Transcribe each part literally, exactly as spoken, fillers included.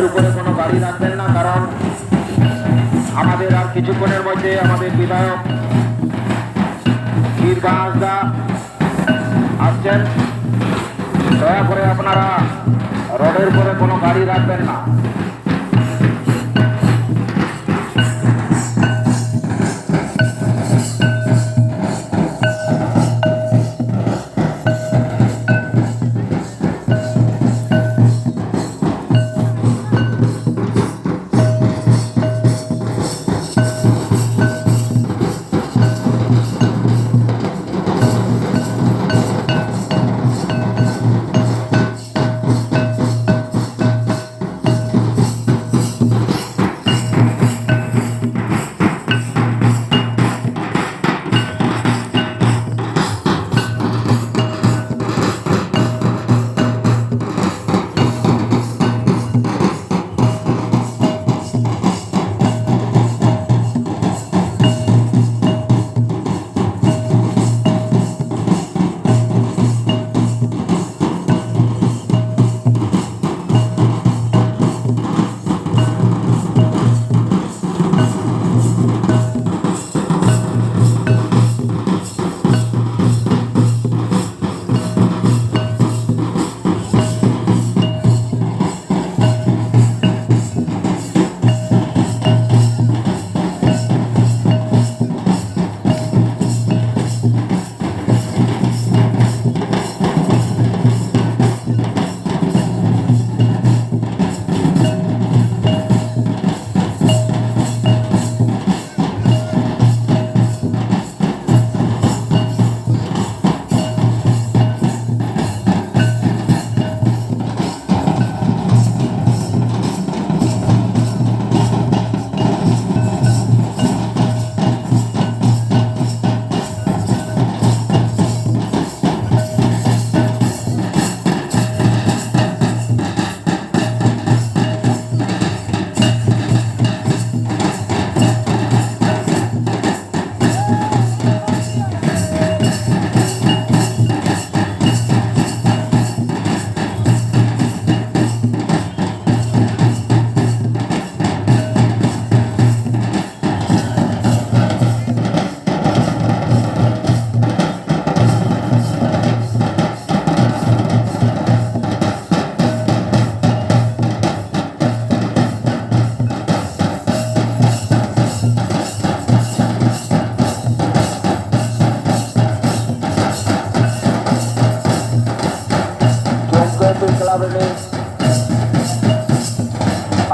উপরে কোনো গাড়ি রাখবেন না, কারণ আমাদের আর কিছুক্ষণের মধ্যে আমাদের বিধায়ক বীর হাঁসদা আসছেন। দয়া করে আপনারা রোডের উপরে কোনো গাড়ি রাখবেন না।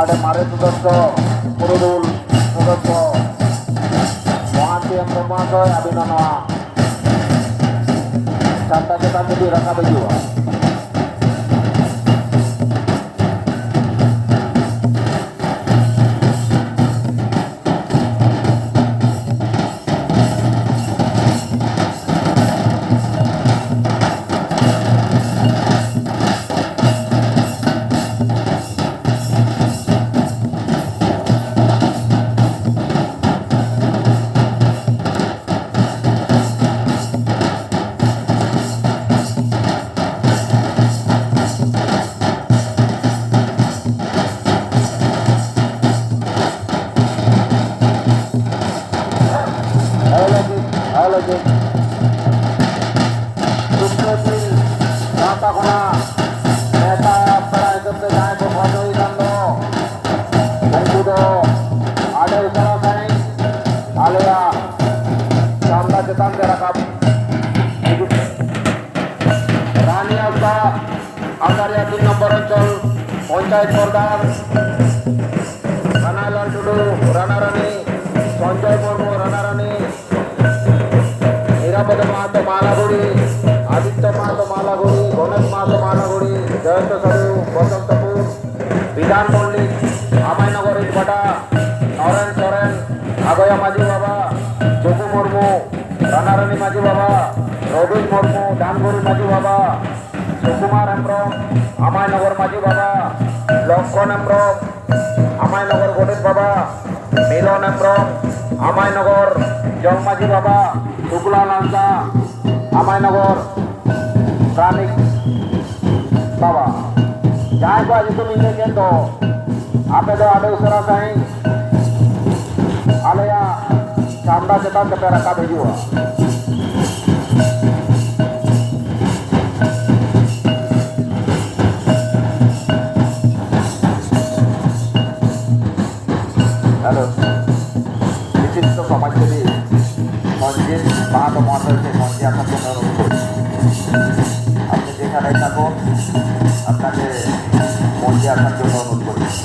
ᱱᱚᱰᱮ ᱢᱟᱨᱮ ᱥᱚᱫᱚᱥᱥᱚ, ᱯᱩᱨᱩᱫᱷᱩᱞ ᱥᱚᱫᱚᱥᱥᱚ ᱢᱚᱦᱟᱱᱛᱤ ᱦᱮᱢᱵᱨᱚᱢ ᱢᱚᱦᱟᱥᱚᱭ ᱟᱹᱵᱤᱱ ᱦᱚᱸ ᱱᱚᱣᱟ ᱪᱷᱟᱢᱰᱟ ᱪᱮᱛᱟᱱ ᱛᱮᱵᱤᱱ ᱨᱟᱠᱟᱵ ᱦᱤᱡᱩᱜᱼᱟ᱾ ᱦᱮᱸ ᱞᱟᱹᱜᱤᱫ, ᱦᱮᱸ ᱞᱟᱹᱜᱤᱫ᱾ ᱥᱩᱠᱨᱚ ᱡᱤᱞ ᱜᱟᱶᱛᱟ ᱠᱷᱚᱱᱟᱜ ᱱᱮᱣᱛᱟ ᱯᱮᱲᱟ ᱦᱤᱥᱟᱹᱵ ᱛᱮ ᱡᱟᱦᱟᱸᱭ ᱠᱚ ᱠᱷᱚᱡᱽ ᱦᱩᱭ ᱠᱟᱱ ᱫᱚ, ᱩᱱᱠᱩ ᱫᱚ ᱟᱹᱰᱤ ᱩᱥᱟᱹᱨᱟ ᱥᱟᱺᱦᱤᱡ ᱟᱞᱮᱭᱟᱜ ᱪᱷᱟᱢᱰᱟ ᱪᱮᱛᱟᱱ ᱛᱮ ᱨᱟᱠᱟᱵ ᱦᱤᱡᱩᱜ ᱯᱮ᱾ ᱨᱟᱱᱤ ᱦᱟᱸᱥᱫᱟ, ᱟᱥᱟᱨᱤᱭᱟ ᱛᱤᱱ ᱱᱚᱢᱵᱚᱨ ᱚᱧᱪᱚᱞ ᱯᱚᱧᱪᱟᱭᱮᱛ ᱯᱨᱚᱫᱷᱟᱱ, ᱠᱟᱱᱟᱭᱞᱟᱞ ᱴᱩᱰᱩ, ᱨᱟᱱᱟ ᱨᱟᱱᱤ, ᱥᱚᱧᱡᱚᱭ ᱢᱩᱨᱢᱩ, ᱨᱟᱱᱟ ᱨᱟᱱᱤ, ᱱᱤᱨᱟᱯᱚᱫ ᱢᱟᱦᱟᱛᱚ ᱢᱟᱞᱟᱜᱩᱲᱤ, ᱟᱫᱤᱛᱭᱚ ᱢᱟᱦᱟᱛᱚ ᱢᱟᱞᱟᱜᱩᱲᱤ, ᱜᱚᱱᱮᱥ ᱢᱟᱦᱟᱛᱚ ᱢᱟᱞᱟᱜᱩᱲᱤ, ᱡᱚᱭᱚᱱᱛ ᱥᱟᱦᱩ ᱵᱚᱥᱚᱱᱛᱚᱯᱩᱨ, ᱵᱤᱫᱷᱟᱱ ᱯᱚᱱᱰᱤᱛ, ᱟᱢᱟᱭᱱᱚᱜᱚᱨ ᱤᱴᱵᱷᱟᱴᱟ, ᱱᱚᱨᱮᱱ ᱥᱚᱨᱮᱱ, ᱟᱜᱚᱭᱟ ᱢᱟᱹᱡᱷᱤ ᱵᱟᱵᱟ, ᱡᱚᱜᱩ ᱢᱩᱨᱢᱩ, ᱨᱟᱱᱟᱨᱟᱱᱤ ᱢᱟᱹᱡᱷᱤ ᱵᱟᱵᱟ, ᱨᱚᱵᱤᱱ ᱢᱩᱨᱢᱩ, ᱰᱟᱱᱜᱩᱨᱤ ᱢᱟᱹᱡᱷᱤ ᱵᱟᱵᱟ, ᱥᱩᱠᱩᱢᱟᱨ ᱦᱮᱢᱵᱨᱚᱢ, ᱟᱢᱟᱭᱱᱚᱜᱚᱨ ᱢᱟᱹᱡᱷᱤ ᱵᱟᱵᱟ, ᱞᱚᱠᱠᱷᱚᱱ ᱦᱮᱢᱵᱨᱚᱢ, ᱟᱢᱟᱭᱱᱚᱜᱚᱨ ᱜᱚᱰᱮᱛ ᱵᱟᱵᱟ, ᱢᱤᱞᱚᱱ ᱦᱮᱢᱵᱨᱚᱢ, ᱟᱢᱟᱭᱱᱚᱜᱚᱨ ᱡᱚᱜᱽ ᱢᱟᱹᱡᱷᱤ ᱵᱟᱵᱟ, ᱥᱩᱠᱞᱟᱞ ᱦᱟᱸᱥᱫᱟ, ᱟᱢᱟᱭᱱᱚᱜᱚᱨ ᱯᱨᱟᱱᱤᱠ ᱵᱟᱵᱟ, ᱡᱟᱦᱟᱸᱭ ᱠᱚᱣᱟᱜ ᱧᱩᱛᱩᱢ ᱤᱧ ᱞᱟᱹᱭ ᱠᱮᱫ ᱫᱚ, ᱟᱯᱮ ᱫᱚ ᱟᱹᱰᱤ ᱩᱥᱟᱹᱨᱟ ᱥᱟᱺᱦᱤᱡ ᱟᱞᱮᱭᱟᱜ ᱪᱷᱟᱢᱰᱟ ᱪᱮᱛᱟᱱ ᱛᱮᱯᱮ ᱨᱟᱠᱟᱵ ᱦᱤᱡᱩᱜᱼᱟ᱾ ᱦᱮᱞᱳ, ᱵᱤᱥᱤᱥᱴᱚ ᱥᱚᱢᱟᱡᱽᱥᱮᱵᱤ ᱥᱚᱧᱡᱤᱛ ᱢᱟᱦᱟᱛᱚ ᱢᱚᱦᱟᱥᱚᱭ ᱥᱮ ᱥᱚᱧᱡᱤᱛ ᱟᱥᱟᱫ ᱡᱚᱱ ᱚᱱᱩᱨᱳᱫᱷ করছি। আপনি যেখানেই থাকুন, আপনাকে মঞ্চে আসার জন্য অনুরোধ করছি।